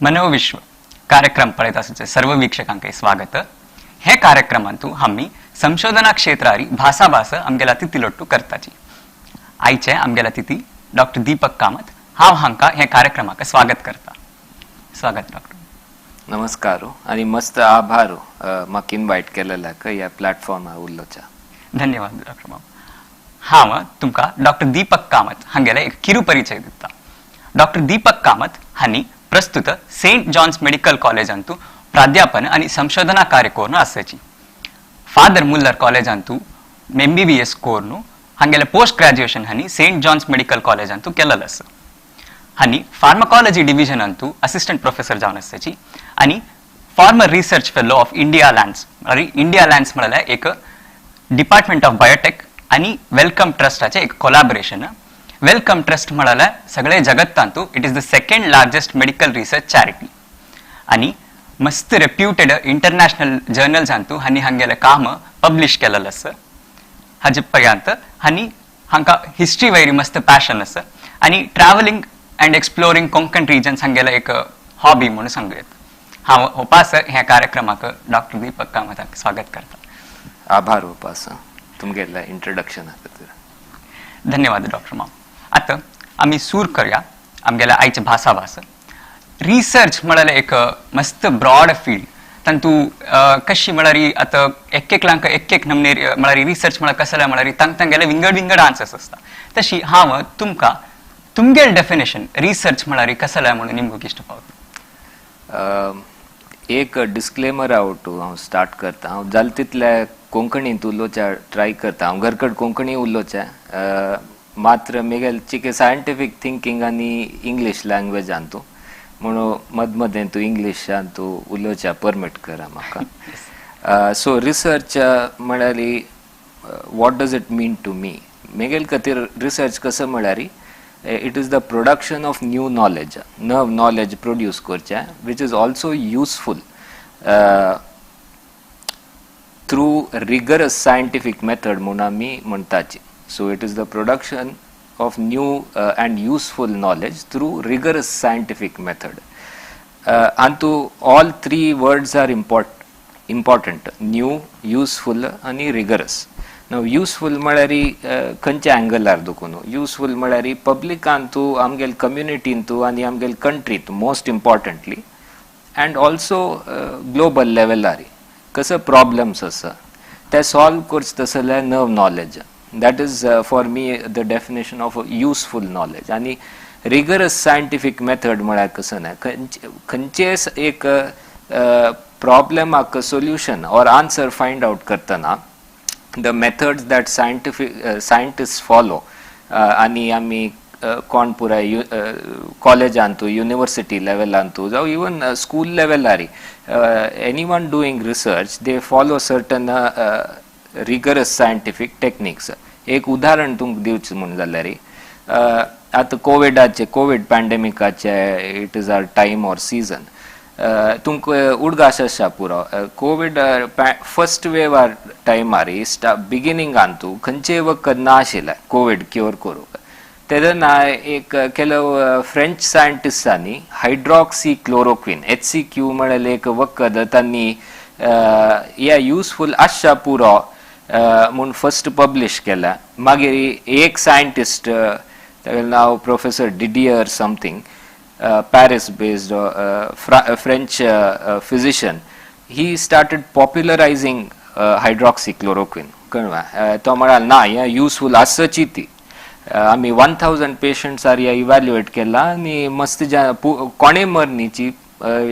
मनोविश्व कार्यक्रम पळयत आसूचे सर्व वीक्षकांक स्वागत. हे कार्यक्रमांतु आम्ही संशोधना क्षेत्रारी भासाभास आमगेल्या अतिथी करताची. आयचे आमगेल्या अतिथी डॉक्टर दीपक कामत. हांव हांका हे कार्यक्रमाक स्वागत करता. स्वागत डॉक्टर. नमस्कार आणि मस्त आभार म्हाका इन्वायट केलेल्याक ह्या प्लॅटफॉर्मार उलोवच्या. धन्यवाद डॉक्टर बाब. हांव तुमकां डॉक्टर दीपक कामत हांगेले एक किरू परिचय दिता. डॉक्टर दीपक कामत हांणी प्रस्तुत सेंट जॉन्स मेडिकल कॉलेजांतू प्राध्यापन आणि संशोधना कार्य करून आसाची. फादर मुल्लर कॉलेजांतू एमबीबीएस कोर्नु हांगेले पोस्ट ग्रॅज्युएशन हांणी सेंट जॉन्स मेडिकल कॉलेजांतू केलेलं आसा. हांणी फार्माकॉलॉजी डिव्हिजनांतू असिस्टंट प्रोफेसर जावन आसाची आनी former research fellow of India Alliance. India Alliance म्हळ्यार एक डिपार्टमेंट ऑफ बायोटेक आनी welcome ट्रस्टाचे एक कोलॅबरेशन. Welcome trust म्हळ्यार सगळे जगत्तांतू it is the second largest medical research charity आनी मस्त रेप्युटेड इंटरनॅशनल जर्नल्सांतू हांणी हांगेलें काम पब्लिश केलेलें आसा. हाजे पर्यंत हांणी हांकां हिस्ट्री वयरी मस्त पॅशन आसा आनी travelling and exploring Konkan regions हांगेलें एक हॉबी म्हणून सांगू येता. हांव होपास ह्या कार्यक्रमाक डॉक्टर दीपक कामताक स्वागत करता. आभार उपास तुमगेल्या इंट्रोडक्शना खातीर. धन्यवाद डॉक्टर माम. आतां आमी सूर करया आमगेल्या आयचे भासाभास. रिसर्च म्हळ्यार एक मस्त ब्रॉड फील्ड. तांतू कशी म्हळ्यार आतां एक एकल्यांक एक एक नमने म्हळ्यार रिसर्च म्हळ्यार कसलें म्हळ्यार तांक तांगेले विंगड विंगड आन्सर्स आसता. तशी हांव तुमकां तुमगेले डेफिनेशन रिसर्च म्हळ्यार कसलें म्हणून निमगूंक इश्ट पावता. एक डिस्क्लेमर आवटू हांव स्टार्ट करता. हांव जाल तितल्या कोंकणींत उलोवच्या ट्राय करता. हांव घरकड कोंकणी उलोवचें, मात्र मेगेल चिके सायंटिफीक थिंकींग आनी इंग्लीश लँग्वेजान तूं म्हणून मदमदें तूं इंग्लिशान तूं उलोवच्या परमिट करा म्हाका. सो रिसर्च म्हळ्यार what does it mean to me? मेगेल खातीर रिसर्च कसो म्हळ्यार it is the production of new knowledge, नव नॉलेज प्रोड्यूस करचें which is also useful through rigorous scientific method म्हणून आमी म्हणटाची. So it is the production of new and useful knowledge through rigorous scientific method. अंतु all three words are important, new, useful आणि rigorous. Now useful म्हळ्यार खंयच्या अँगलार देखून useful म्हळ्यार पब्लिकांतू, आमगेल कम्युनिटींतू आनी आमगेल कंट्रीत most importantly and also global लेवलार कसो प्रॉब्लम्स आसा ते सॉल्व करचे तसं जाल्यार नव knowledge. That is for me the definition of useful knowledge. आनी रिगरस सायंटिफीक मेथड म्हळ्यार कसं ना, खंयचेच एक प्रॉब्लमाक solution or answer find out करतना the methods that scientific scientist follow आनी आमी कोण पुराय कॉलेजांतू, युनिवर्सिटी लेवलांतू जावं इवन स्कूल लेवलार anyone doing research, they follow certain rigorous scientific techniques. एक उदाहरण तुमकां दिवचें म्हूण जाल्यार आतां कोविडाचे, Covid पॅन्डेमिकाचे it is our time or season. तुमकां उडगास आसा पुरो, कोवीड फर्स्ट वेवार टायमार बिगिनिंगांतू खंयचेय वखद ना आशिल्लें कोवीड क्युअर करूंक. तेन्ना एक ಕೆಲವು फ्रेंच सायंटिस्टांनी हायड्रॉक्सी क्लोरोक्विन, एचसीक्यू म्हळ्यार एक वखद तांणी हे युजफूल आसच्या पुरो म्हूण फर्स्ट पब्लिश केला. मागीर एक सायंटिस्ट, तागेलें नांव professor Didier something, Paris based French physician, he started popularizing hydroxychloroquine. कळ्ळें? तो म्हणाल ना हें युजफूल आसची ती, आमी 1000 पेशंट्सार हे इव्हॅल्युएट केला आनी मस्त कोणें मरनीची,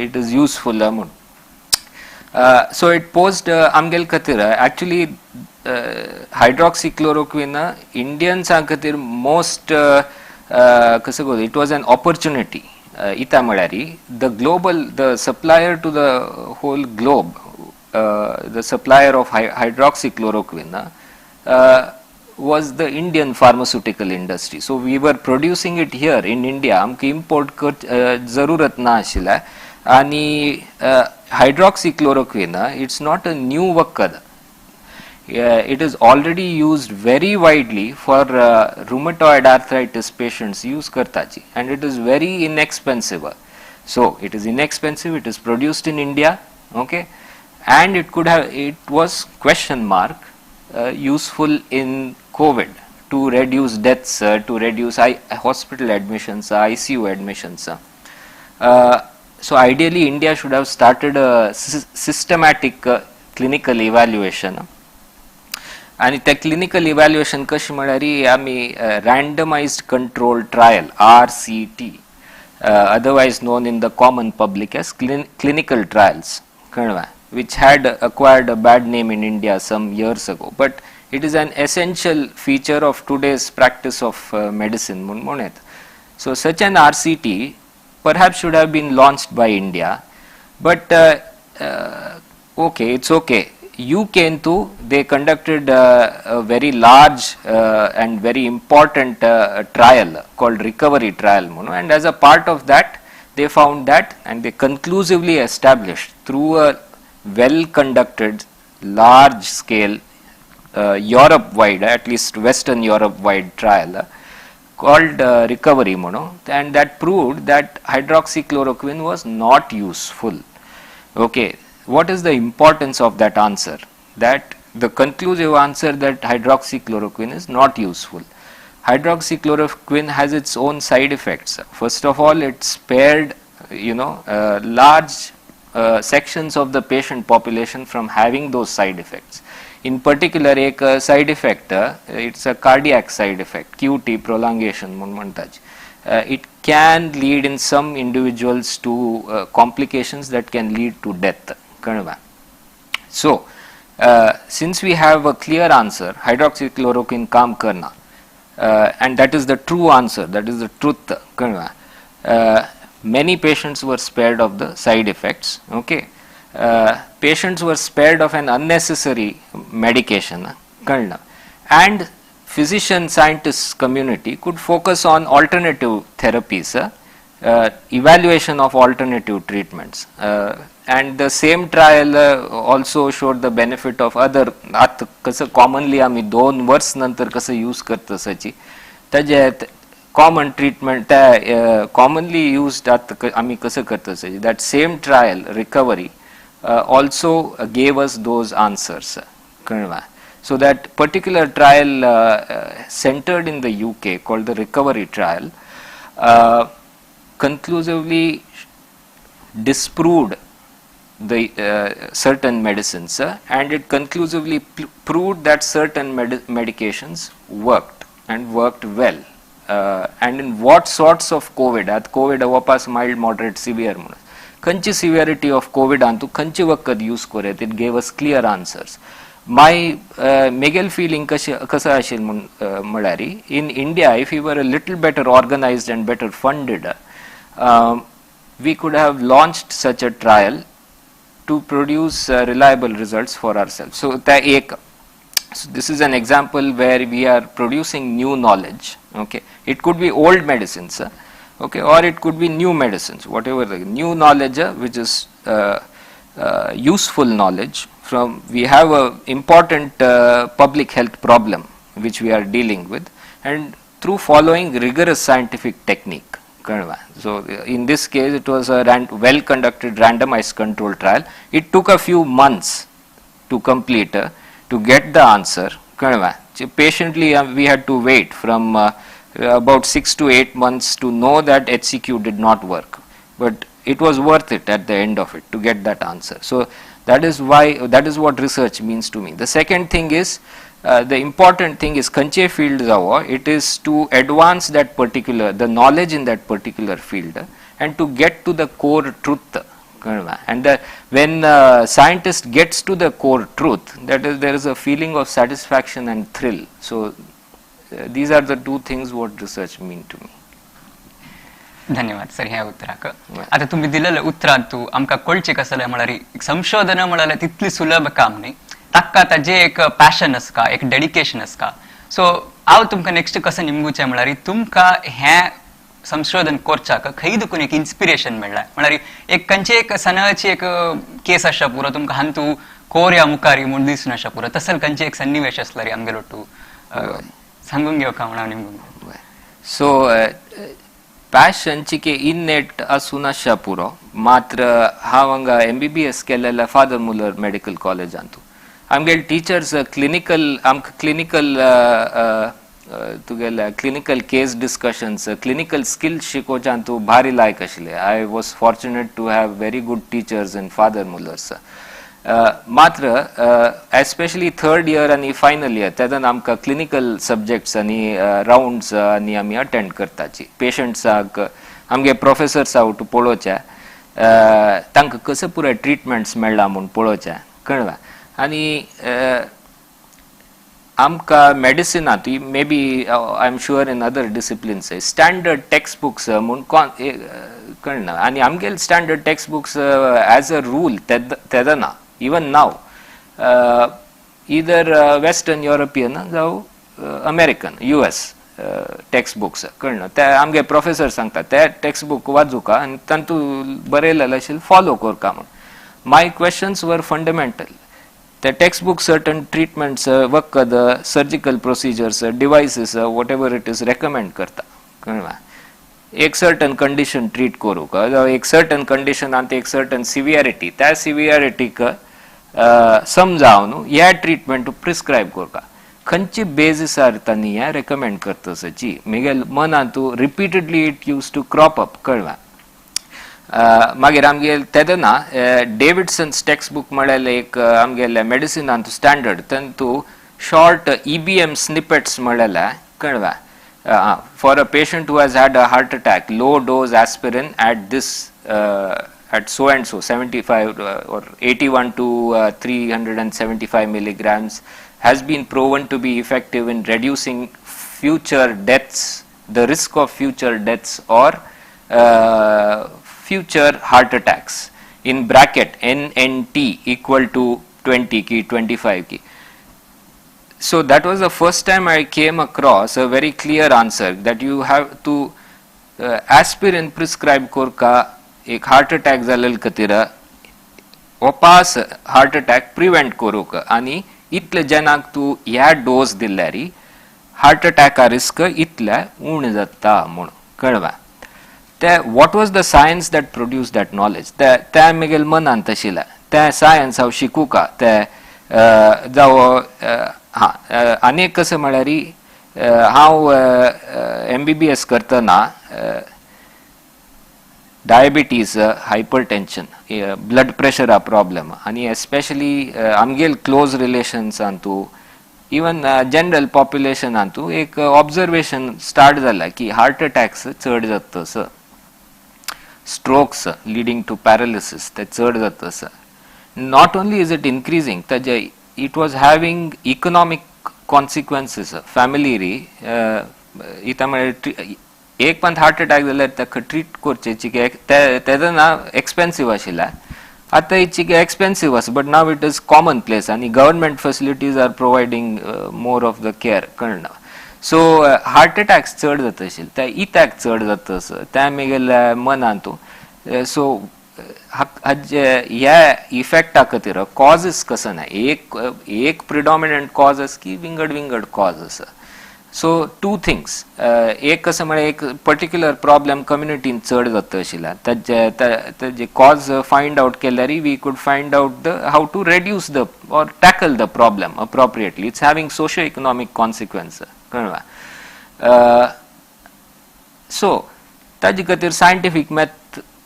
it is useful म्हूण. सो it posed आमगेले खातीर एक्चुली हायड्रॉक्सिक्लोरोक्विन इंडियन्सां खातीर मोस्ट कसो करूं, it was an opportunity. इता म्हळ्यार the global, the supplier to the whole globe, the supplier of hydroxychloroquine was the Indian pharmaceutical industry. So we were producing it here in India. आमकां import कर जरूरत ना आशिल्लें. आनी hydroxychloroquine, it's not a new वखद. It is already used very widely for rheumatoid arthritis patients use करताची and it is very inexpensive. So it is inexpensive, it is produced in India, okay, and it could have, it was question mark useful in COVID to reduce deaths, to reduce hospital admissions, ICU admissions. So ideally India should have started a systematic clinical evaluation. आनी ते clinical evaluation कशें म्हळ्यार आमी randomized control trial, RCT, otherwise known in the common public as clinical trials, कळ्ळें, which had acquired a bad name in India some years ago, but it is an essential feature of today's practice of medicine म्हूण म्हणूं येता. So such an RCT perhaps should have been launched by India, but okay, it's okay. UK too, they conducted a very large and very important trial called recovery trial म्हणून, and as a part of that they found that, and they conclusively established through a well conducted large scale Europe wide, at least Western Europe wide trial called recovery म्हणून, and that proved that hydroxychloroquine was not useful. Okay, what is the importance of that answer? That the conclusive answer that hydroxychloroquine is not useful. Hydroxychloroquine has its own side effects. First of all, it spared large sections of the patient population from having those side effects. In particular, एक side effect, it's a cardiac side effect, QT prolongation म्हूण म्हणटात. It can lead in some individuals to complications that can lead to death. कळ्ळें? So, since we have a clear answer, hydroxychloroquine काम करना, and that is the true answer, that is the truth. कळ्ळें? Many patients were spared of the side effects. Okay. Patients were spared of an unnecessary medication, कळ्ळें? And physician scientists community could focus on alternative therapies, evaluation of alternative treatments, and the same trial also showed the benefit of other. आतां कसं commonly आमी दोन वर्स नंतर कसं use करता तसची ताजे कॉमन ट्रीटमेंट त्या कॉमनली युज्ड आतां आमी कसं करता तसची, that same trial recovery also gave us those answers, कळ्ळें? So that particular trial centered in the UK called the recovery trial conclusively disproved the certain medicines, and it conclusively proved that certain medications worked and worked well, and in what sorts of COVID. आतां COVID वापस mild, moderate, severe म्हणून खंयची severity of COVID तूं खंयची वखद use करूं, it gave us clear answers. My म्हगेल feeling कशें कसं आशिल्लें म्हूण म्हळ्यार, in India, if you were a little better organized and better funded, we could have launched such a trial to produce reliable results for ourselves. So, त्या एक, so this is an example where we are producing new knowledge. Okay. It could be old medicines, okay, or it could be new medicines, whatever the new knowledge which is useful knowledge from, we have a important public health problem which we are dealing with, and through following rigorous scientific technique. कळ्ळें? So, in this case it was a well conducted randomized control trial. It took a few months to complete, to get the answer. कळ्ळें? Patiently we had to wait from about 6 to 8 months to know that HCQ did not work, but it was worth it at the end of it to get that answer. So, that is why, that is what research means to me. The second thing is, the important thing is खंयचे field जावो, it is to advance that particular, the knowledge in that particular field, and to get to the core truth. कळ्ळें? And when scientist gets to the core truth, that is, there is a feeling of satisfaction and thrill. So, these are the two things what research mean to me. धन्यवाद sir ह्या उत्तराक. आता तुम्ही दिलेल्या उतरांत तूं आमकां कळचें कसलें म्हळ्यार संशोधन म्हळ्यार तितली सुलभ काम न्ही, ताका ताजें एक पॅशन आसता, एक डेडिकेशन आसता. सो हांव तुमकां नेक्स्ट कसं निमगुचें म्हळ्यार तुमकां हें संशोधन करच्याक खंय दुखून एक इन्स्पिरेशन मेळ्ळें, म्हळ्यार एक खंयची एक सणाची एक केस आसा पुरो तुमकां हांतू कोर्या मुखारी म्हूण दिसून आसा पुरो, तसल खंयची एक सन्निवेश आसलो रे आमगेलो तूं सांगून घेवका म्हणून हांव निमगूंक. So, पॅशन चिके इननेट आसून आसच्या पुरो. मात्र हांव हांगा एमबीबीएस केलेल्या फादर मुलर मेडिकल कॉलेजांतू आमगेले टिचर्स क्लिनिकल, आमकां क्लिनिकल, तुगेले clinical case discussions, clinical skills शिकोवच्यान तूं भारी लायक आशिल्ले. I was fortunate to have very good teachers in Father Muller's. मात्र एस्पेशली थर्ड इयर आनी फायनल इयर, तेन्ना आमकां क्लिनिकल सब्जेक्ट्स आनी रावंड्स आनी आमी अटेंड करताची. पेशंट्साक आमगे प्रोफेसर्सा वटू पळोवचे, तांकां कसं पुराय ट्रिटमेंट्स मेळ्ळा म्हूण पळोवचें, कळ्ळें? आनी आमकां मेडिसिनांत, maybe I am sure in other disciplines, standard text books म्हूण कळना. आनी आमगेले standard text books as a rule तेदना, even now, either Western European जावं अमेरिकन यूएस टेक्स्ट बुक्स, कळना? ते आमगे प्रोफेसर सांगता, ते टेक्स्ट बुक वाचूका आनी तातूंत बरयलेलें आशिल्लें फॉलो करका म्हूण. My questions were fundamental. The textbook certain treatments, वखद, surgical procedures, devices, whatever it is, recommend करता, कळ्ळें? एक सर्टन कंडिशन ट्रीट करूंक जावं एक सर्टन कंडिशनांत एक सर्टन सिवियरिटी, त्या सिवियरिटीक समजावन ह्या ट्रिटमेंट प्रिस्क्रायब करता. खंयचे बेजिसार तांणी हें रेकमेंड करता सची म्हगेल मनांत repeatedly it used to crop up, कळ्ळें? मागीर आमगेल तेदना डेविडसन्स टेक्स्ट बुक म्हळ्यार एक आमगेले मेडिसिनांत स्टँडर्ड, तातूंत शॉर्ट ईबीएम स्निपेट्स म्हळ्यार, कळ्ळें, for a patient who has had a heart attack, low dose aspirin at this at so and so, 75 or 81 to 375 milligrams, has been proven to be effective in reducing future deaths, the risk of future deaths or future heart attacks, in bracket NNT equal to 20 ki 25 ki. So that was the first time I came across a very clear answer that you have to aspirin prescribe करका एक heart attack जालेले खातीर, Opas heart attack prevent करूंक, आनी इतले जनाक तूं ह्या dose दिल्यारी heart अटॅका risk इतले उणें जाता म्हूण, कळ्ळें? ते what was the science that produce that knowledge, ते तें म्हगेले मनांत आशिल्लें. तें सायन्स हांव शिकूका ते जावं. हां, आनी एक कसं म्हळ्यार, हांव एमबीबीएस करतना डायबिटीज, हायपर टेन्शन, ब्लड प्रेशरा प्रॉब्लम, आनी एस्पेशली आमगेल क्लोज रिलेशन्सांतू, इवन जनरल पॉप्युलेशनांतू एक ऑब्जर्वेशन स्टार्ट जाला की हार्ट अटॅक्स चड जाता, स्ट्रोक्स लिडींग टू पॅरालिसीस ते चड जाता. Not only is it increasing, ताजे it was having economic consequences. Family री इता म्हळ्यार एक पण हार्ट अटॅक जाल्यार ताका ट्रीट करचे चिके तेन्ना एक्सपेन्सीव आशिल्लें, आतां चिके एक्सपेन्सीव आसा, but now it is common place आनी government facilities are providing more of the care, कळना? सो हार्ट अटॅक्स चड जाता आशिल्ले, ते इत्याक चड जाता तें म्हगेल्या मनांत. सो हाजे ह्या इफेक्टा खातीर कॉजीस कसं ना, एक एक प्रिडॉमिनंट कॉज आसा की विंगड विंगड कॉज आसा. सो टू थिंग्स, एक कसं म्हळ्यार एक पर्टिक्युलर प्रॉब्लेम कम्युनिटीन चड जाता आशिल्ल्या, ताजे ताजे कॉज फायंड आउट केल्यार we could find out the how to reduce the or tackle the problem appropriately. It's having socio economic consequence, कळ्ळें? सो ताजे खातीर सायंटिफीक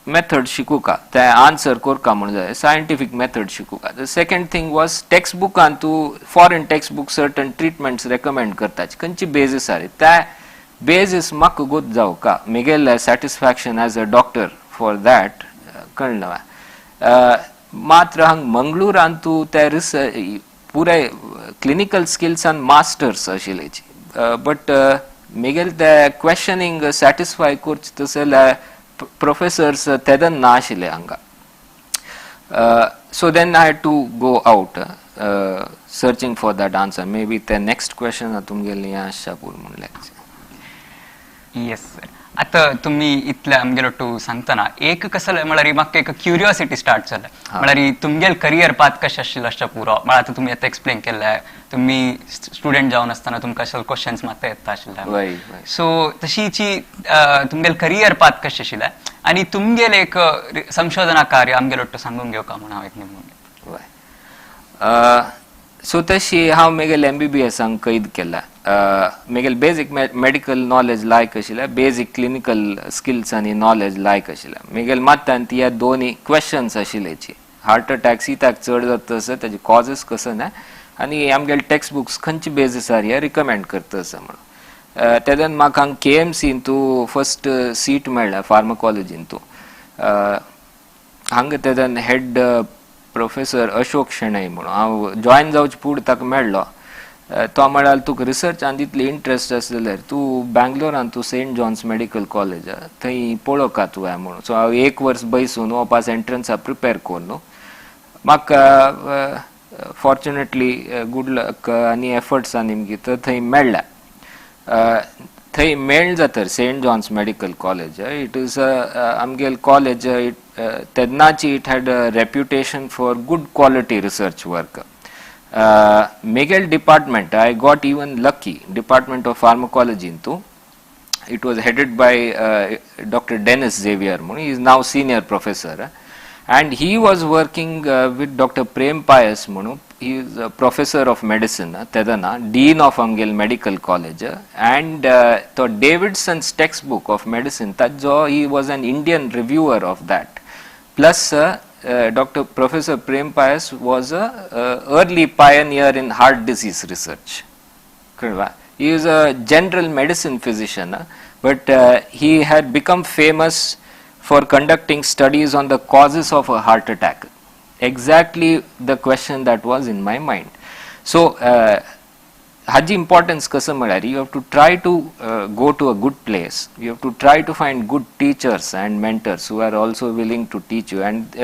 मेथड शिकूका, ते आन्सर करका म्हूण जाय सायंटिफीक मेथड शिकूका. The second thing was text बुकान तूं foreign text book certain treatments recommend करता, खंयची बेजीस आसा त्या बेजीस म्हाका गोत जावका, म्हगेले satisfaction as a doctor for that, कळ्ळें? मात्र हांग मंगळुरान तूं ते रिस पुराय क्लिनिकल स्किल्सान मास्टर्स आशिल्लेची, बट म्हगेले ते क्वेशनिंग सॅटिस्फाय करचे तसले प्रोफेसर्स तेदन ना आशिल्ले हांगा. So then I had to go out searching for that answer. Maybe the next question तुमगेले आसच्या पूर म्हणल्यार. Yes sir. आतां तुमी इतले आमगेलो टू सांगतना एक कसले म्हळ्यार म्हाका एक क्युरियोसिटी स्टार्ट जालें, म्हळ्यार तुमगेल करियर पाथ कशें आशिल्लो अशें पुरो. म्हळ्यार आतां तुमी आतां एक्सप्लेन केल्लें, तुमी स्टुडंट जावन आसतना तुमकां अशें क्वेश्चन्स मात्ता येता आशिल्ले. वय वय सो तशीची तुमगेल करियर पाथ कशें आशिल्लें आनी तुमगेल एक संशोधना कार्य आमगेलो ಒಟ್ಟು सांगूंक घेवका म्हणून हांव एक निमून. वय, सो तशी हांव मेगेल एमबीबीएसांक कैद केला. मेगेल बेजीक मेडिकल नॉलेज लायक आशिल्लें, बेजीक क्लिनिकल स्किल्स आनी नॉलेज लायक आशिल्लें. मेगेल मात्तान ती ह्या दोनी क्वेश्चन्स आशिल्ल्याची, हार्ट अटॅक कित्याक चड जाता आसा, ताजे कॉजीस कसो ना आनी आमगेले टेक्स्ट बुक्स खंयचे बेजीसार हे रिकमेंड करता आसा म्हणून. तेदन म्हाका केएमसीन तूं फर्स्ट सीट मेळ्ळें फार्माकॉलॉजीन तूं. हांगा तेदन हेड प्रोफेसर अशोक शेणै म्हणून, हांव जॉयन जावचे फुडें ताका मेळ्ळो. तो म्हळ्यार, तुका रिसर्चान तितली इंट्रस्ट आसा जाल्यार तूं बँगलोरान तूं सेंट जॉन्स मेडिकल कॉलेज थंय पळोवका तुवें म्हणून. सो हांव एक वर्स बैसून वपास एंट्रन्सा प्रिपेर करून न्हू, म्हाका फॉर्च्युनेटली गुड लक आनी एफर्ट्सान निमगी तर थंय मेळ्ळ्या. थंय मेळ जातर Saint John's medical college, it is आमगेल college it तेन्नाची it had a reputation for good quality research work. मेगेल department, I got even lucky, department of pharmacology तूं, it was headed by Dr. Dennis Xavier म्हणून. He is now senior professor and he was working with Dr. Prem Pius म्हणून. He is a professor of medicine तेदना, dean of आमगेल medical college, and तो Davidson's textbook of medicine ताजो he was an Indian reviewer of that. Plus Dr. Professor Prem Pius was a early pioneer in heart disease research. कळवा? He is a general medicine physician, but he had become famous for conducting studies on the causes of a heart attack. Exactly the question that was in my mind. So, हाजी importance कसं म्हळ्यार, you have to try to go to a good place, you have to try to find good teachers and mentors who are also willing to teach you, and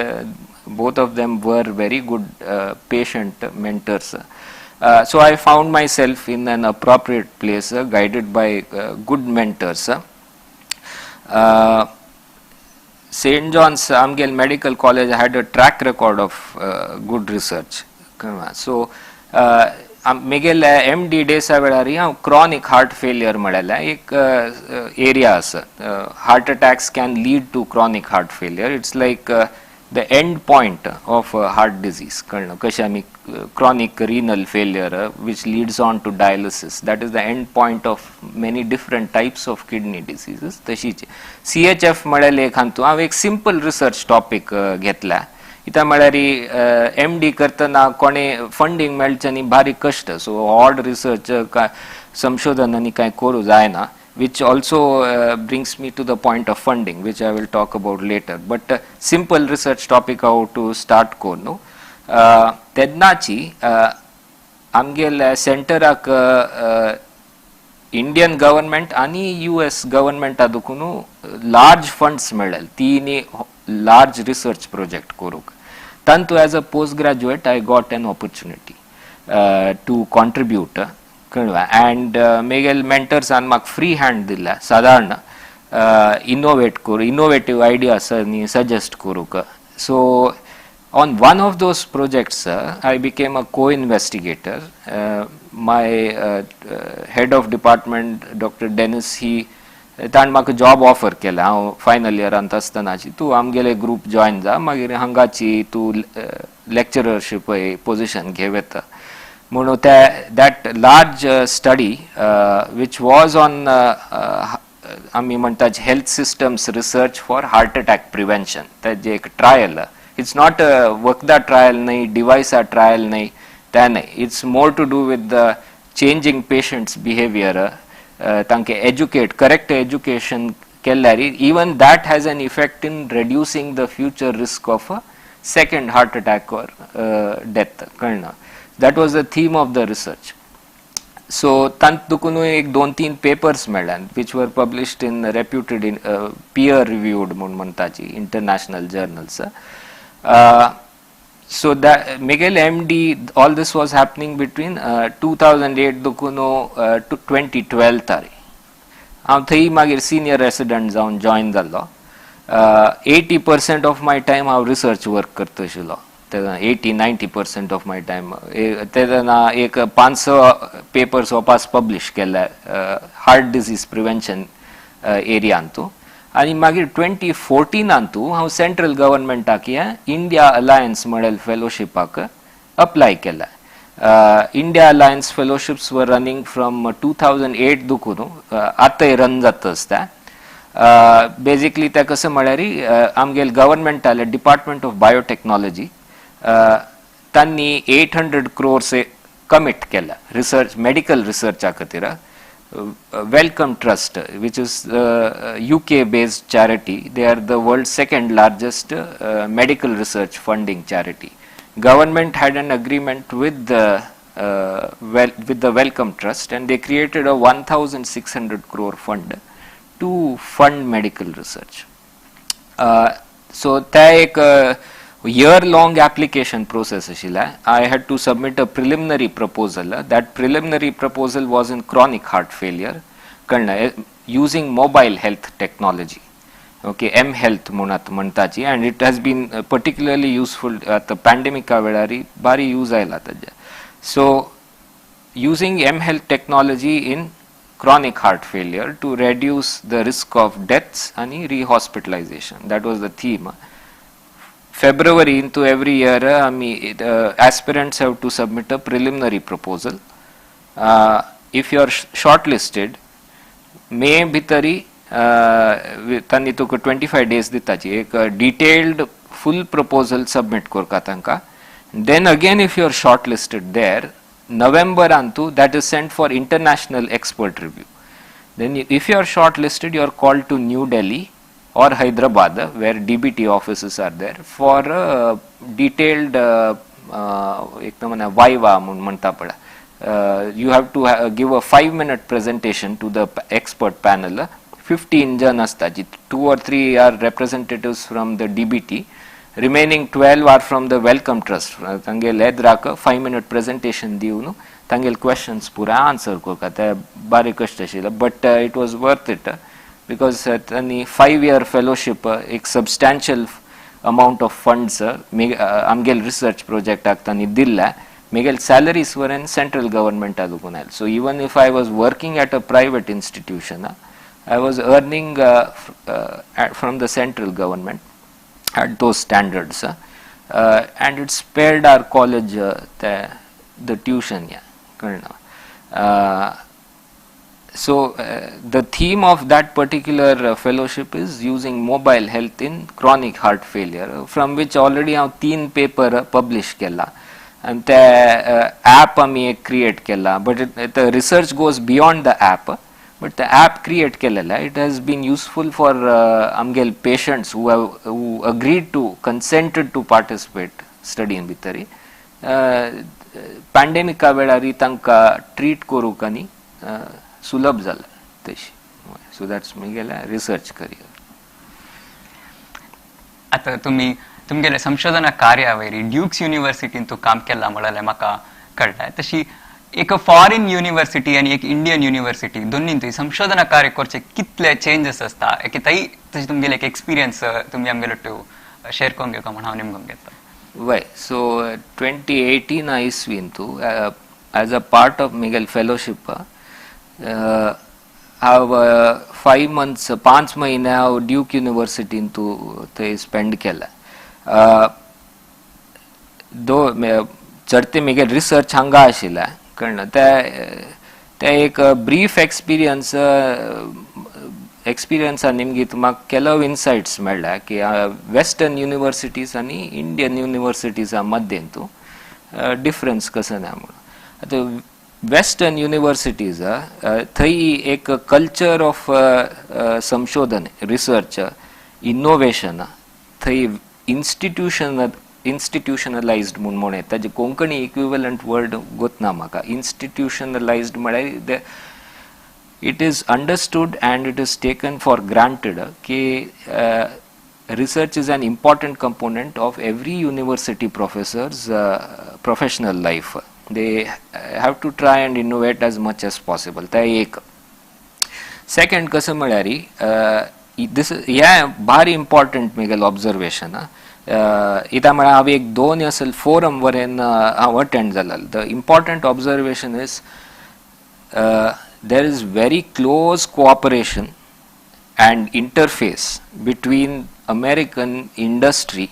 both of them were very good patient mentors. So I found myself in an appropriate place, guided by good mentors. St. John's आमगेल medical college had a track record of good research. So मेगेल M D डेसा वेळार हांव chronic heart failure म्हळ्यार एक area आसा. Heart attacks can lead to chronic heart failure. It's like the end point of heart disease. कळ्ळें? कशें आमी chronic renal failure which leads on to dialysis, that is the end point of many different types of kidney diseases. तशीच C H F म्हळ्यार एक हातूंत हांव एक simple research topic घेतला. कित्याक म्हळ्यार एम डी करतना कोणे फंडींग मेळचें न्ही, बारीक कश्ट. सो ऑड रिसर्च संशोधन आनी कांय करूं जायना, which also brings me to the point of funding, which I will talk about later. But simple research topic how to start करून न्हू. तेन्नाची आमगेल्या सेंटराक इंडियन गव्हर्मेंट आनी यू एस गव्हर्मेंटा देखून लार्ज फंड्स मेळ्ळे तिनी लार्ज रिसर्च प्रोजेक्ट करूंक. तांतू as a post graduate I got an opportunity to contribute. कळ्ळें? And मेगेल मेंटर्सान म्हाका फ्री हँड दिल्या सादारण इनोवेट करूं, इनोवेटीव आयडियास आनी सजेस्ट करूंक. So on one of those projects, I became a co-investigator. My head of department, Dr. Dennis, he ताणें म्हाका job offer केला हांव फायनल इयरांत आसतनाची, तूं आमगेले ग्रूप जॉयन जा, मागीर हांगाची तूं लेक्चररशीप पोजिशन घेवं येता म्हणून. त्या that large study which was on आमी म्हणटात health systems research for heart attack prevention, ताजें एक ट्रायल. It's not वखदा ट्रायल न्हय, डिवायसा ट्रायल न्हय, तें न्हय. It's more to do with the changing patients' behaviour. तांकां एज्युकेट, करेक्ट एज्युकेशन केल्यार even that has an effect in reducing the future risk of a second heart attack or death. कळना? That was the theme of the research. So तांत दुकूनय एक दोन तीन papers मेळ्ळ्यात which were published in reputed in peer reviewed म्हूण म्हणटाची international journals. So that मेगेल MD, all this was happening between 2008 Dukun to 2012 तारी. हांव थंय मागीर senior रेसिडंट जावन जॉयन जाल्लो. 80% of my time हांव रिसर्च वर्क करता आशिल्लो तेन्ना, 80-90% of my time. तेन्ना एक पांच स पेपर्स वापास पब्लिश केले हार्ट डिजीज प्रिवेन्शन एरियांतू. आनी मागीर 2014नांतू हांव सेंट्रल गव्हर्मेंटाक इंडिया अलायन्स म्हणेल फेलोशिपाक अप्लाय केला. India Alliance fellowships were running from 2008 दुखून, आतांय रन जाता आसता. बेजिकली ते कसं म्हळ्यार, आमगेले गव्हर्मेंटाले डिपार्टमेंट ऑफ बायोटेक्नॉलॉजी तांणी 800 क्रोर्स कमिट केला रिसर्च, मेडिकल रिसर्चा खातीर. Wellcome Trust, which is UK based charity, they are the world second largest medical research funding charity. Government had an agreement with the Wellcome Trust and they created a 1600 crore fund to fund medical research. So त्या एक year long application process आशिल्लें. I had to submit a preliminary proposal. That preliminary proposal was in chronic heart failure, कळ्ळें, using mobile health technology, okay, m health म्हणत म्हणटाची, and it has been particularly useful आतां पॅन्डेमिका वेळार, बारी use आयला ताजे. So using m health technology in chronic heart failure to reduce the risk of deaths and rehospitalization. That was the theme. February into every year, आमी aspirants have to submit a preliminary proposal. If you are shortlisted, मे भितरी तांणी तुका 25 days दिताची एक detailed फूल proposal submit करता तांकां. Then again, if you are shortlisted there, नोव्हेंबरांतू that is sent for international expert review. Then if you are shortlisted, you are called to New Delhi or Hyderabad, where DBT offices are there, for a detailed एक म्हणा viva म्हूण म्हणटा पळय. You have to give a 5 minute presentation to the expert panel. 15 जण असतात. Two or three are representatives from the DBT. Remaining 12 are from the Wellcome Trust. तांगेले एद्राक 5 minute presentation दिवन तांगेले क्वेश्चन्स पुरा आन्सर करता. ते बारीक कश्ट आशिल्ले, but it was worth it because तांणी 5 इयर फेलोशीप, एक सबस्टॅन्शियल अमाउंट ऑफ फंड्स आमगेले रिसर्च प्रोजेक्टाक तांणी दिल्ले. म्हगेले सॅलरीज वरेन सेंट्रल गव्हर्मेंटा दुकून आयले. So even if I was working at a private institution, I was earning from the central government at those standards, and it spared our college the tuition. Yeah, कळना. So the theme of that particular fellowship is using mobile health in chronic heart failure, from which already हांव तीन paper publish केला आणि ते app आमी एक create केला, but the research goes beyond the app. But the app create केलेलं, it has been useful for आमगेले patients who agreed to, consented to participate स्टडीन भितरी. पॅन्डेमिका वेळार तांकां ट्रीट करूंक आनी सुलभ जालें तशी. सो that's म्हगेलें रिसर्च करियर. आता तुम्ही तुमगेले संशोधना कार्यावरी ड्युक्स युनिव्हर्सिटीन तूं काम केलां म्हणलें म्हाका कळ्ळें. तशी एक फॉरेन युनिव्हर्सिटी आनी एक इंडियन युनिव्हर्सिटी, दोन्ही संशोधना कार्य करचे कितले चेंजेस आसता की तई, तशी तुमगेले एक एक्सपिरियन्स तुमी आमगेले शेअर करून घेवका म्हण हांव निमगून घेता. वय, सो 2018 इस्वींतू एज अ पार्ट ऑफ म्हगेले फेलोशीप हांव 5 मंथ्स, 5 म्हयने हांव ड्यूक युनिव्हर्सिटींतू थंय स्पेंड केले. दो चडते म्हगे रिसर्च हांगा आशिल्लें, कळना. ते ते एक ब्रीफ एक्सपिरियन्स, एक्सपिरियन्सा निमगीत म्हाका ಕೆಲವು इनसायट्स मेळ्ळ्या की वेस्टर्न युनिव्हर्सिटीज आनी इंडियन युनिव्हर्सिटीजा मध्येंतू डिफरन्स कसो ना म्हणून. आतां वेस्टर्न युनिव्हर्सिटीज, थंय एक कल्चर ऑफ संशोधन, रिसर्च, इनोवेशन थंय इन्स्टिट्युशनलायज्ड म्हूण म्हणूं येता. ताजे कोंकणी इक्विवलंट वर्ड गोतना म्हाका. इन्स्टिट्युशनलायज्ड म्हळ्यार it is understood and it is taken for granted की research is an important component of every university professor's professional life. They have to try and innovate as much as possible. ते एक. Second कसं म्हळ्यार दीस हें भारी important म्हगेलें observation. इत्या म्हळ्यार हांव एक दोन असल फोरम वरेन हांव अटेंड जाला. The important observation is there is very close cooperation and interface between American industry,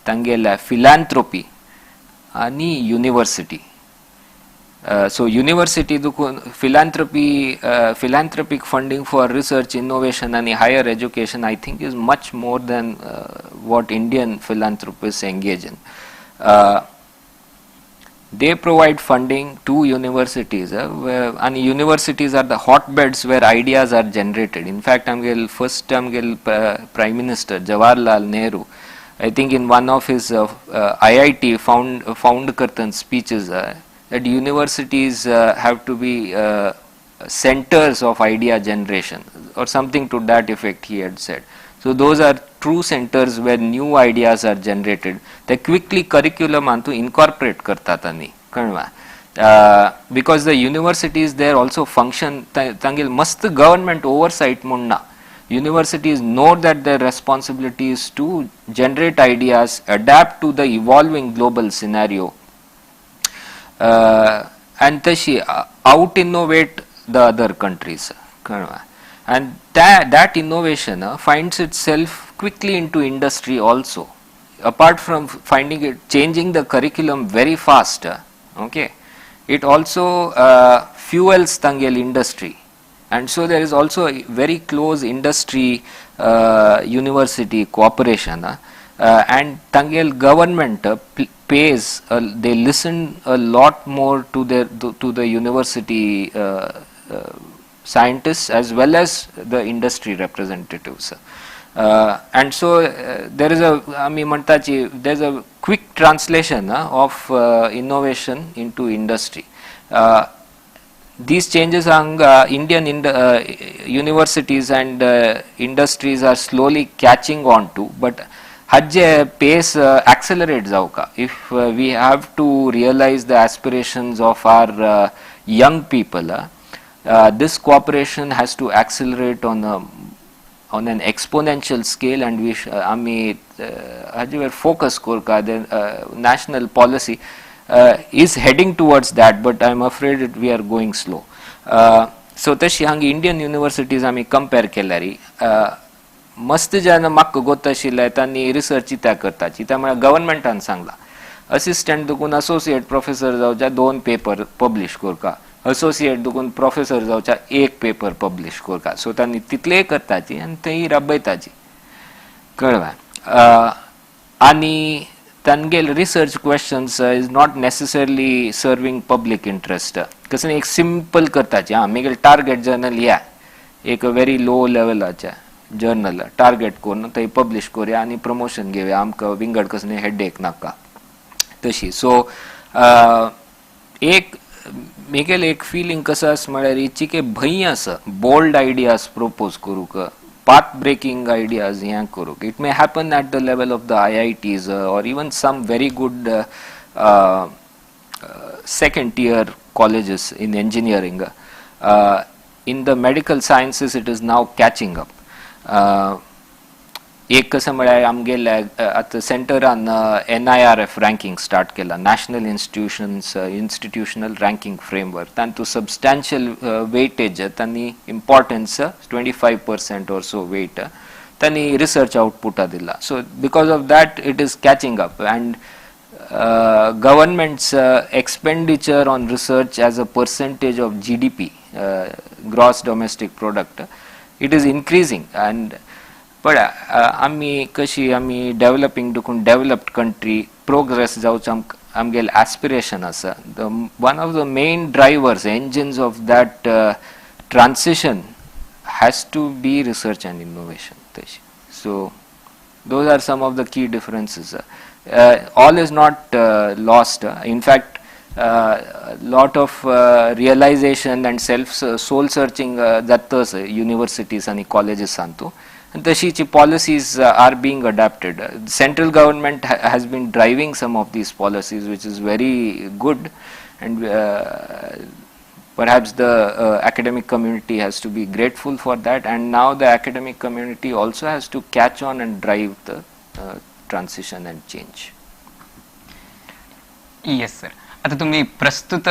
तांगेल्या फिलांथ्रोपी आनी युनिवर्सिटी. सो युनिवर्सिटी दुखून philanthropy, philanthropic funding for research, innovation आनी higher education, I think, is much more than what Indian philanthropists engage in. They provide funding to universities and universities are the hotbeds where ideas are generated. In fact, आमगेल first आमगेल Prime Minister Jawaharlal Nehru, I think, in one of his IIT found करतन speeches that universities have to be centers of idea generation or something to that effect he had said. So those are true centers where new ideas are generated. They quickly curriculum antu incorporate करतात आनी कळवा because the universities there also function, तांगेल मस्त government oversight म्हूण ना. Universities know that their responsibility is to generate ideas, adapt to the evolving global scenario and तशी out innovate the other countries, कळवा, and that innovation finds itself quickly into industry also. Apart from finding it changing the curriculum very fast, okay, it also fuels तांगेल industry, and so there is also a very close industry university cooperation and तांगेल government pays, they listen a lot more to the university scientists as well as the industry representatives. And so there is a, आमी म्हणटाची, there is a quick translation of innovation into industry. These changes hanga Indian universities and industries are slowly catching on to, but हाजे pace accelerate जावका if we have to realize the aspirations of our young people. This cooperation has to accelerate on an exponential scale and we आमी हाजेवर focus करका. Then national policy is heading towards that, but I am afraid we are going slow. So तशी हांगा Indian universities आमी compare केल्यार मस्त जेन्ना म्हाका गोत आशिल्लें तांणी रिसर्च कित्याक करताची त्या म्हळ्यार गव्हर्मेंटान सांगला असिस्टंट दुकून असोसिएट प्रोफेसर जावच्या दोन पेपर पब्लिश करका, असोसिएट दुकून प्रोफेसर जावच्या एक पेपर पब्लिश करका. सो तांणी तितलेय करताची आनी तेय राबयताची, कळ्ळें? आनी तांगेल research questions is not necessarily serving public interest. कसं एक सिंपल करताची, आं मागीर टार्गेट जर्नल या एक व्हेरी लो लेवलाच्या जर्नल टार्गेट करून थंय पब्लिश करूया आनी प्रमोशन घेवया, आमकां विंगड कसलें हेडेक नाका तशी. सो एक म्हगेलें एक फिलींग कसं आसा म्हळ्यार इचिके भंय आसा बोल्ड आयडियाज प्रपोज करूंक, पाथ ब्रेकिंग आयडियाज हें करूंक. It may happen at the level of the IITs or even some very good second tier colleges in engineering. In the medical sciences, it is now catching up. एक कसं म्हळ्यार आमगेल्या आतां सेंटरान NIRF ranking start केला, National Institutions Institutional Ranking Framework. तातूंत substantial weightage तांणी importance, 25% or so weight तांणी research आउटपुटा दिला. So because of that it is catching up, and government's expenditure on research as a percentage of GDP, gross domestic product, it is increasing. And but आमी कशी आमी developing देखून developed country progress जावचो आमगेले aspiration आसा. The one of the main drivers, engines of that transition has to be research and innovation तशी. So those are some of the key differences. All is not lost. In fact, lot of realization and self soul searching जातच universities आणि colleges Antu and तशीची policies are being adapted. Central government has been driving some of these policies, which is very good, and Perhaps the academic community has to be grateful for that, and now the academic community also has to catch on and drive the transition and change. Yes sir, आता तुम्ही प्रस्तुत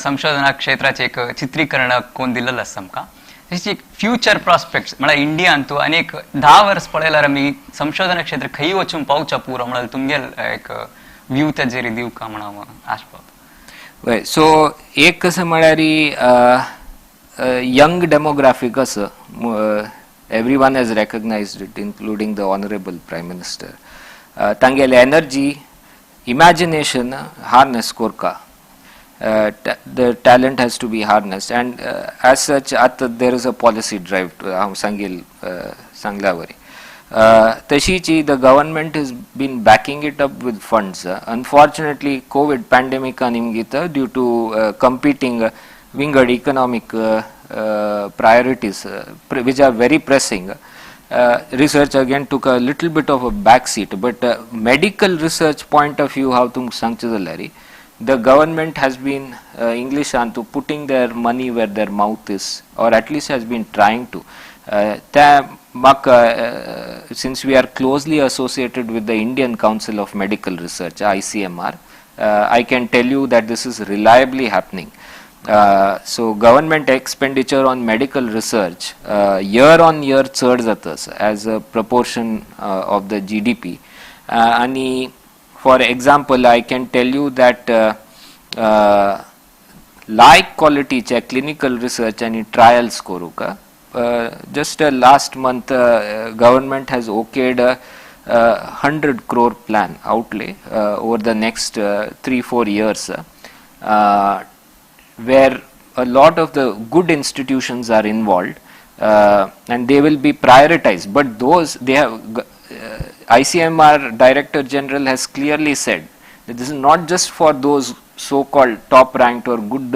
संशोधना क्षेत्राचे एक चित्रीकरण कोण दिलेलं आसा आमकां. तशीच एक फ्युचर प्रॉस्पेक्ट्स म्हळ्यार इंडियांतू आनी एक 10 वर्स पळयल्यार आमी संशोधन क्षेत्र खंय वचून पावच्या पुरो म्हळ्यार तुमगेल एक व्यू ताजेर दिवका म्हण हांव आश पावता. वय, सो एक कसं म्हळ्यार यंग डेमोग्राफीक आसा. Everyone has recognized it, including the honourable Prime Minister. तांगेले एनर्जी, इमॅजिनेशन हार्नेस कोरका. The talent has to be harnessed, and as such आता there is a policy drive. हांव सांगील सांगल्यावरी तशीच the government has been backing it up with funds. Unfortunately, Covid pandemic निमगीत due to competing विंगड economic priorities, which are very pressing, research again took a little bit of a back seat. But medical research point of view हांव तुमकां सांगचें जाल्यार, the government has been, English antu, putting their money where their mouth is, or at least has been trying to. त्या म्हाका, since we are closely associated with the Indian Council of Medical Research, ICMR, I can tell you that this is reliably happening. So government expenditure on medical research year on year चड जाता as a proportion of the GDP. आणि for example, I can tell you that like क्वालिटीचे clinical research आणि trials करूंक just last month government has okayed 100 crore plan outlay over the next 3-4 years, where a lot of the good institutions are involved and they will be prioritized. But those they have, ICMR Director General has clearly said that this is not just for those so called top ranked or good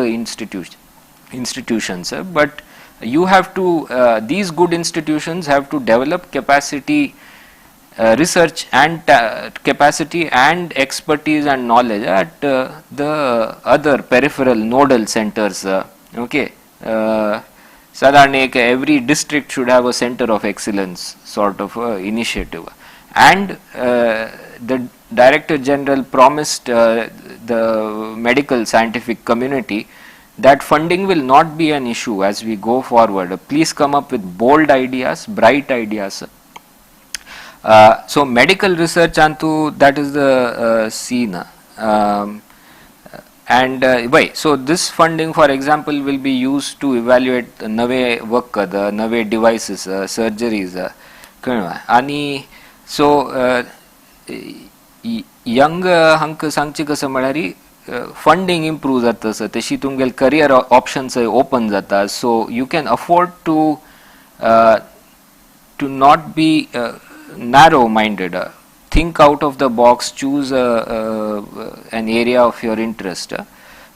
institutions, but you have to these good institutions have to develop capacity, research and capacity and expertise and knowledge at the other peripheral nodal centers. Okay. साधारण एक every district should have a center of excellence sort of initiative, and the Director General promised the medical scientific community that funding will not be an issue as we go forward. Please come up with bold ideas, bright ideas. So medical research antu that is the scene. And why? So this funding, for example, will be used to evaluate नवे वखद, नवे devices, surgeries. कळ्ळें? आनी so young हांकां सांगचें कसं म्हळ्यार, funding improve जाता तसं तशी तुमगेले करियर ऑप्शन्स ओपन जाता, so you can afford to not be narrow minded. Think out of the box, choose an area of your interest,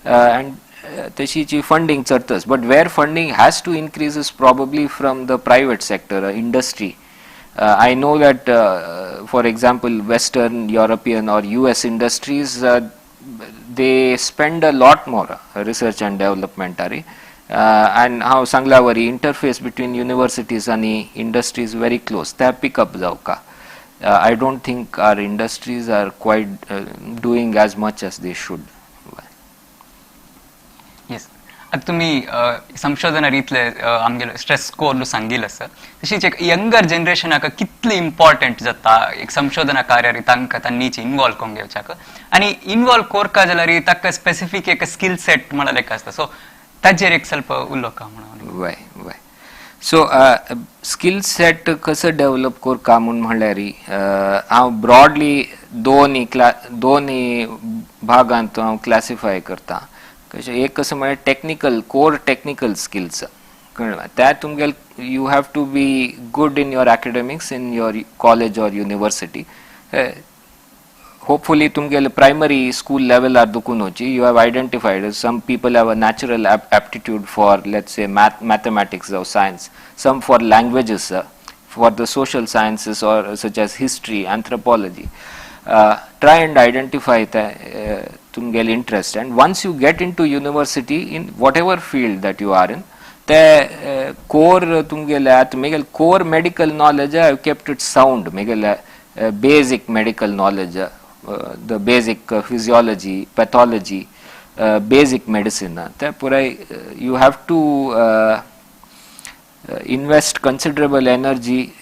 and तशीची funding चडतच. But where funding has to increase is probably from the private sector, industry. I know that, for example, Western European or US industries, they spend a lot more research and development Ari. And हांव सांगल्या वरी interface between universities आनी industries very close. त्या pickup जावका. I don't think our industries are quite doing as much as they should. Yes, आता तुम्ही संशोधना रितले आमगेले stress score सांगिल आसा, तशीच एक यंगर जनरेशनाक कितले इम्पॉर्टंट जाता एक संशोधना कार्य तांकां तांणीच इन्वॉल्व करून घेवच्याक आनी इन्वॉल्व कोरका जाल्यार ताका स्पेसिफीक एक स्किल सेट म्हळ्यार एक आसता, सो ताजेर एक ಸ್ವಲ್ಪ उलोवका म्हणून. वय वय, सो स्किल सेट कसं डेव्हलप करका म्हूण म्हणल्यार, हांव ब्रॉडली दोन भागांत हांव क्लासिफाय करता. कशें? एक कसं म्हळ्यार टॅक्निकल, कोर टॅक्निकल स्किल्स, कळ्ळें? त्या तुमगेले you have to be good in your academics in your college or university. Hopefully तुमगेले प्रायमरी स्कूल लेवलार दुकून वची you have identified some people have a natural aptitude for, let's say, mathematics or science, some for languages, for the social sciences or such as history, anthropology. Try and identify ते तुमगेले interest, and once you get into university, in whatever field that you are in, ते कोर तुमगेले, आतां म्हगेले core medical knowledge, I kept it sound. म्हगेले basic medical knowledge, the basic physiology, pathology, basic medicine, ते पुराय you have to invest considerable energy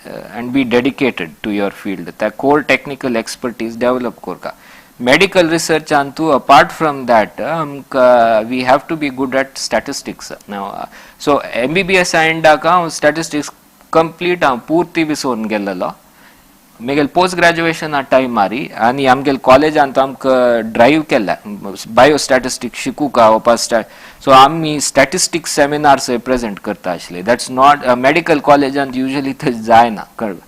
and be dedicated to your field. त्या core technical expertise develop करका. Medical research Antu apart from that, आमकां we have to be good at statistics. So MBBS एंडाक हांव statistics complete हांव पुर्ती विसरून गेल्लो. म्हगेले post ग्रॅज्युएशना टायमारी आनी आमगेले कॉलेजांत आमकां ड्रायव्ह केल्या बायो स्टॅटिस्टिक्स शिकूंक वचपा. सो आमी स्टॅटिस्टिक्स सेमिनार्स प्रेजेंट करता आशिल्ले. That's not, medical कॉलेजांत युजली थंय जायना, कळ्ळें?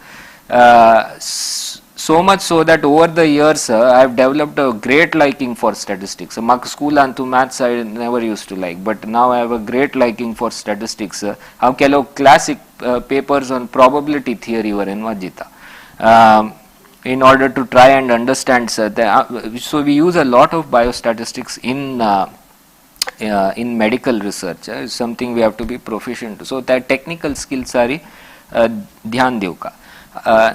So much so that over the years I have developed a great liking for statistics. म्हाका स्कुलान तूं maths I never used to like, but now I have a great liking for statistics. हांव केलो classic papers on probability theory वरेन वाजिता in order to try and understand, sir. So we use a lot of biostatistics in medical research, something we have to be proficient. So that technical skills are ध्यान दिवका.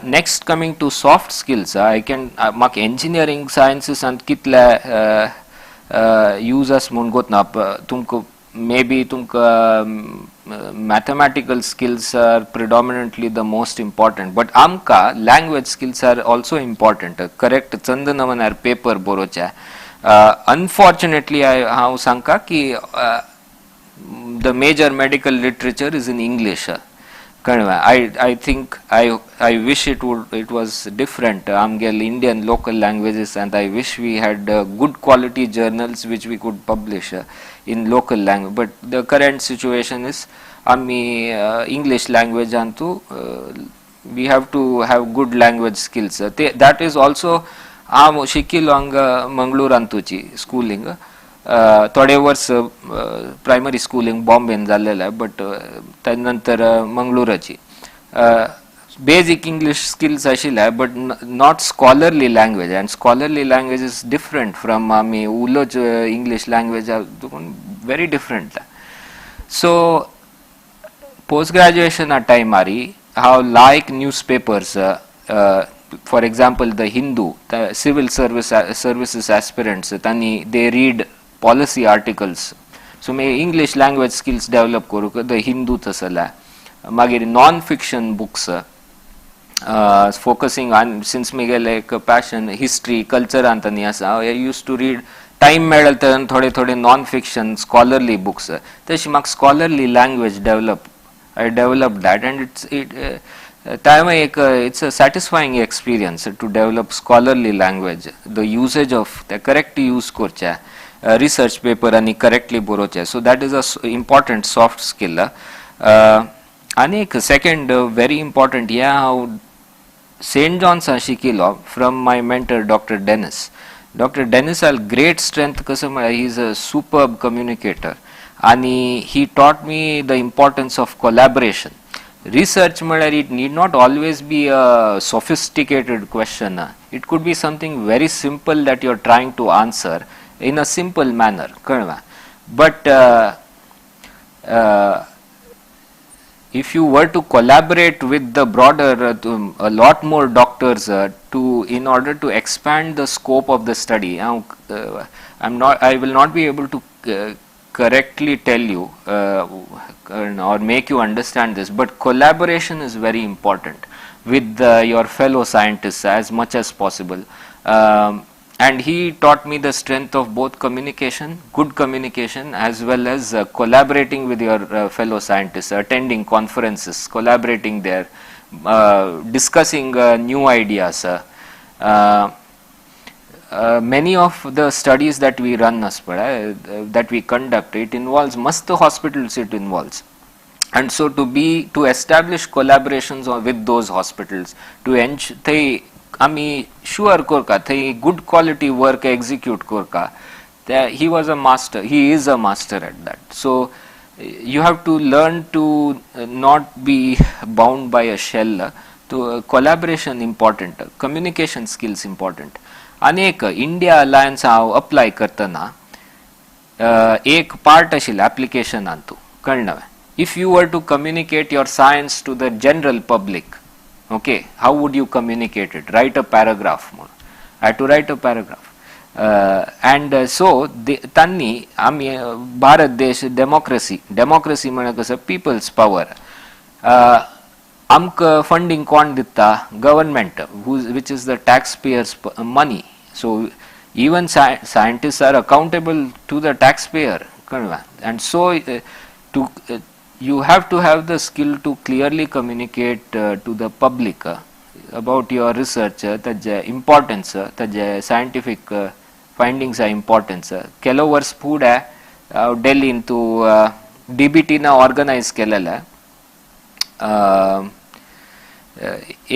Next, coming to soft skills, I can म्हाका engineering sciences आनी कितले use आसा म्हूण गोत ना. तुमकां may be तुमकां mathematical skills are predominantly the most important, but आमकां language skills are also important, correct? चंदनवनार paper बरोवचे. अनफॉर्च्युनेटली हांव सांगका की the major medical literature is in English, कळ्ळें? I think I wish it was different. आमगेले Indian local languages, and I wish we had good quality journals which we could publish in local language, but the current situation is आमी English लँग्वेजांतू we have to have good language skills. ते that is also हांव शिकिल्लो हांगा मंगळूरांतूची Schooling. थोडे वर्स primary Schooling बॉम्बेन जाल्लेलें, but ताजे नंतर मंगळुराची बेजीक इंग्लीश स्किल्स आशिल्ले, but not scholarly language, and scholarly language is different from आमी उलोवच English language, very different. So post graduation टायमारी हांव like newspapers, for example The Hindu. Civil services aspirants तांणी they read policy articles, so may English language skills develop करूंक the Hindu तसल्या, मागीर non fiction books focusing on, since म्हगेलें एक passion history कल्चरांत आनी आसा, I used to read, time मेळ्ळें तर थोडे थोडे नॉन फिक्शन स्कॉलरली बुक्स. तशी म्हाका scholarly language develop, I develop that, and it's it त्यामुळे एक it's a satisfying experience to develop scholarly language, the usage of ते करेक्ट यूज करचे, रिसर्च पेपर आनी correctly बरोवचे. So that is a important soft skill. आनी एक second very important हें हांव Saint जॉन्सा शिकिल्लो from my mentor, Doctor Dennis. Doctor Dennis had great strength. कसं म्हळ्यार, he is a superb communicator आनी he taught me the importance of collaboration. Research म्हळ्यार it need not always be a sophisticated question. It could be something very simple that you are trying to answer in a simple manner, कळ्ळें? But if you were to collaborate with the broader to, a lot more doctors to in order to expand the scope of the study. Now, I will not be able to correctly tell you or make you understand this, but collaboration is very important with your fellow scientists as much as possible. And he taught me the strength of both communication, good communication, as well as collaborating with your fellow scientists, attending conferences, collaborating there, discussing new ideas. Many of the studies that we run as per, that we conduct, it involves mast hospitals, it involves. And so to establish collaborations with those hospitals, to ensure थंय आमी sure करका थंय good quality work execute करका, he was a master, he is a master at that. So you have to learn to not be bound by a shell. तूं collaboration important, communication skills important. आनी एक India alliance हांव apply करतना एक part आशिल्लें एप्लिकेशनान, तूं कळना, if you were to communicate your science to the general public, okay, how would you communicate it? Write a paragraph म्हणून. I to write a paragraph and so तांणी आमी भारत देश डेमोक्रेसी, डेमोक्रेसी म्हळ्यार कसं पिपल्स पॉवर. आमकां funding कोण दिता? Government, which is the tax payers' money. So even scientist are accountable to the tax payer, कळ्ळें? And so to you have to have the skill to clearly communicate to the public about your research, ताजे importance, ताजे scientific findings importance. ಕೆಲವು ವರ್ಷ फुडें हांव डेल्हीन तूं डीबीटीन organise केलेलें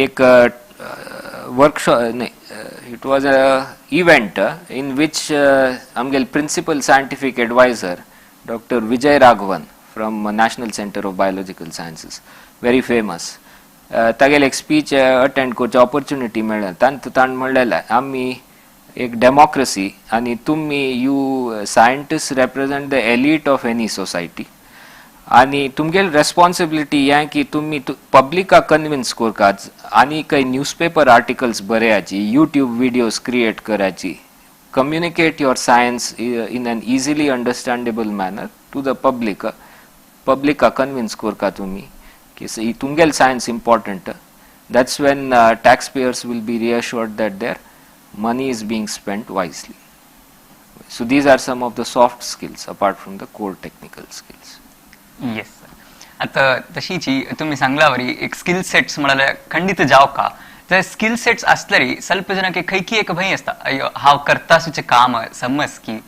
एक वर्कशॉप, न्ही, it was a event in which आमगेले principal scientific advisor Doctor Vijay Raghavan from National Centre of Biological Sciences, very famous, तागेले एक स्पीच अटेंड करचे ऑपॉर्च्युनिटी मेळ्ळें. तांत ताणें म्हणलेलें, आमी एक डेमोक्रेसी आनी तुमी, you scientist represent the elite of any society आनी तुमगेली रेस्पॉन्सिबिलिटी हें की तुमी पब्लिकाक कन्विन्स करपाक आनी काही न्यूजपेपर आर्टिकल्स बरयाची, यूट्यूब विडियोज क्रिएट करायची, communicate your science in an easily understandable manner to the public. पब्लिकाक convince करका तुमी की तुमगेल science important. That's when tax payers will be reassured that their money is being spent wisely. So these are some of the soft skills apart from the core technical skills. Yes sir. आता तशीची तुम्ही सांगल्यावरी एक skill sets म्हणाले खंडित जाव का, तर skill sets असलेरी ಸ್ವಲ್ಪ ಜನಕ್ಕೆ खैकी एक भंय असता, अय्यो हांव करता काम समज की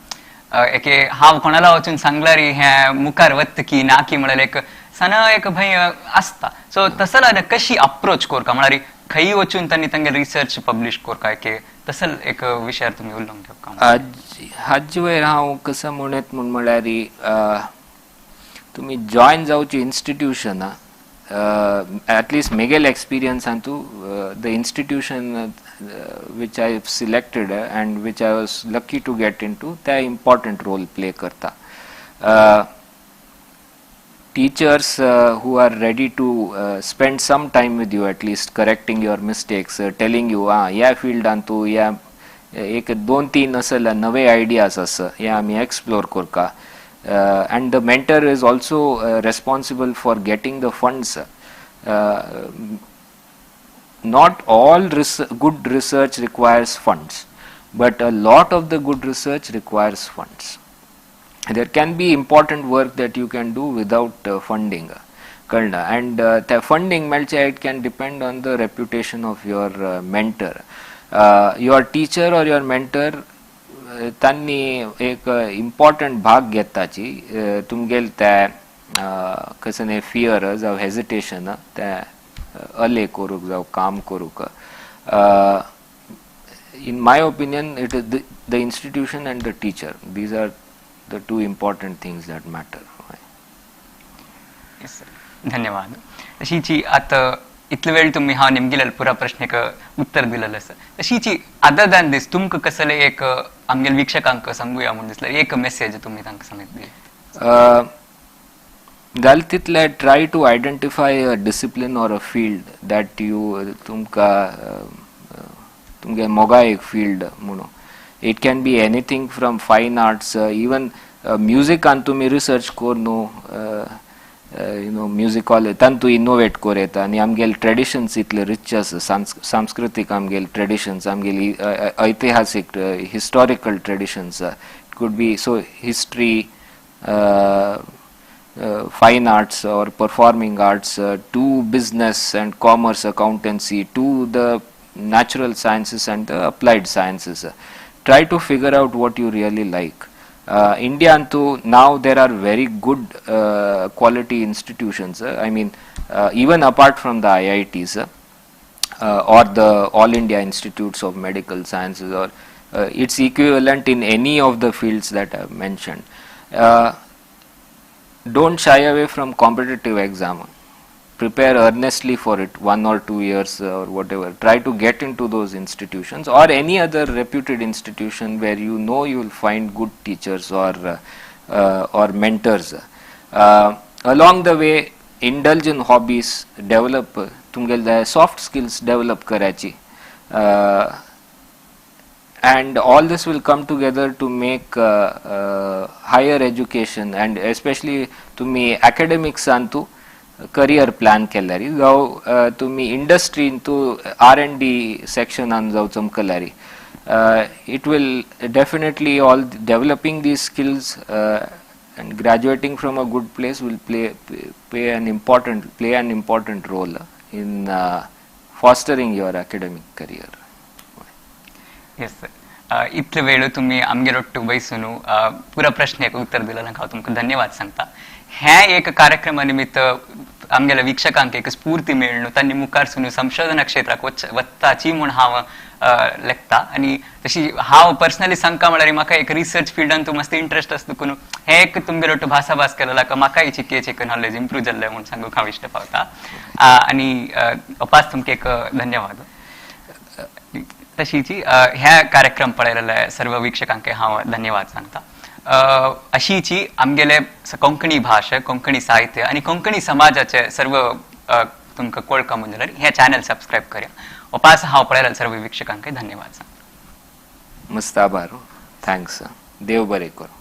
एके हांव कोणाला वचून सांगल्यारी हे मुखार वत की ना की म्हळ्यार एक सण एक भंय असता. सो तसला कशी अप्रोच करका, म्हळ्यार खंय वचून तांणी तांगे रिसर्च पब्लिश करका, एके तसल एक विशयार तुम्ही उलोवंक घेवका. हाजे वयर हांव कसं म्हणत म्हूण म्हळ्यार तुम्ही जॉयन जावची इन्स्टिट्यूशन, ॲटलिस्ट मेगेल एक्सपिरियन्सान तूं, the institution which I selected and which I was lucky to get into, त्या इम्पॉर्टंट रोल प्ले करता. Teachers who are ready to spend some time with you, at least correcting your mistakes, telling you, ah, ह्या फिल्डान तूं ह्या एक दोन तीन असले नवे आयडियाज आसा, हे आमी एक्सप्लोर करका. And the mentor is also responsible for getting the funds. Not all good research requires funds, but a lot of the good research requires funds. There can be important work that you can do without funding, कळना? And त्या funding मेळचे, it can depend on the reputation of your mentor, your teacher or your mentor. तांणी एक important भाग घेताची तुमगेल त्या कसं न्ही fear जावं हेजिटेशन ते अले करूंक जावं काम करूंक. In my opinion, it is the institution and the teacher. These are the two important things that matter. Yes sir, धन्यवाद. तशीची आता इतले वेळ तुम्ही हा निमगिलेल पुरा प्रश्नेक उत्तर दिलेलं सर. तशीची अदर दॅन दिस तुमकां कसले एक आमगेल वीक्षकांक सांगूया म्हणून दिसलं एक मेसेज तुम्ही तांकां सांगितली? जालें तितलें try to identify a discipline or a field that you तुमकां तुमगे मोगा एक फील्ड म्हणून. It can be anything from fine arts, even म्युजिकान तुमी रिसर्च कर न्हू, you know म्युजिकॉल तातूंत इनोवेट कर येता. आनी आमगेले ट्रेडिशन्स इतले रिच आसा, सांस्कृतीक आमगेले ट्रेडिशन्स, आमगेली ऐतिहासीक historical traditions. It could be so history, fine arts or performing arts, to business and commerce, accountancy, to the natural sciences and the applied sciences. Try to figure out what you really like. India too, now there are very good quality institutions. I mean, even apart from the IITs or the All India Institutes of Medical Sciences or its equivalent in any of the fields that I have mentioned. Don't shy away from competitive exam. Prepare earnestly for it, 1 or 2 years or whatever. Try to get into those institutions or any other reputed institution where you know you will find good teachers or mentors. Along the way, indulge in hobbies, develop तुमगेले soft skills develop करायची, and all this will come together to make higher education and especially तुम्ही academics Antu career plan केल्यारी जावं तुम्ही इंडस्ट्रीन तू R&D सेक्शनान जावं चमकल्यारी, it will definitely, all developing these skills and graduating from a good place will play an important role in fostering your academic career. Yes sir, इतले वेळ तुम्ही आमगेर ಒಟ್ಟು ಬಯಸುನು पुरा प्रश्नाक उत्तर दिलें हांव तुमकां धन्यवाद सांगता. हे एक कार्यक्रमा निमित्त आमगेल्या वीक्षकांक एक स्फूर्ती मेळ्ळू, तांणी मुखार सुन संशोधना क्षेत्राक वचताची म्हूण हांव लेखता. आनी तशी हांव पर्सनली सांगका म्हळ्यार म्हाका एक रिसर्च फिल्डान तूं मस्त इंट्रस्ट आसा, देखून हे एक तुमगेर ಒಟ್ಟು भासाभास केलेलो म्हाकाय चिकेच एक नॉलेज इम्प्रूव जाल्लें म्हूण सांगूंक हांव इश्ट पावता. आनी अपास तुमकां एक धन्यवाद. तशीची ह्या कार्यक्रम पळयलेले सर्व वीक्षकांक हांव धन्यवाद सांगता. अशीची आमगेले कोंकणी भाशा, कोंकणी साहित्य आनी कोंकणी समाजाचे सर्व तुमकां कळका म्हूण जाल्यार हे चॅनल सबस्क्रायब करया. उपास हांव पळयलेले सर्व वीक्षकांक धन्यवाद सांगता. मस्त आभार, thanks, देव बरें करूं.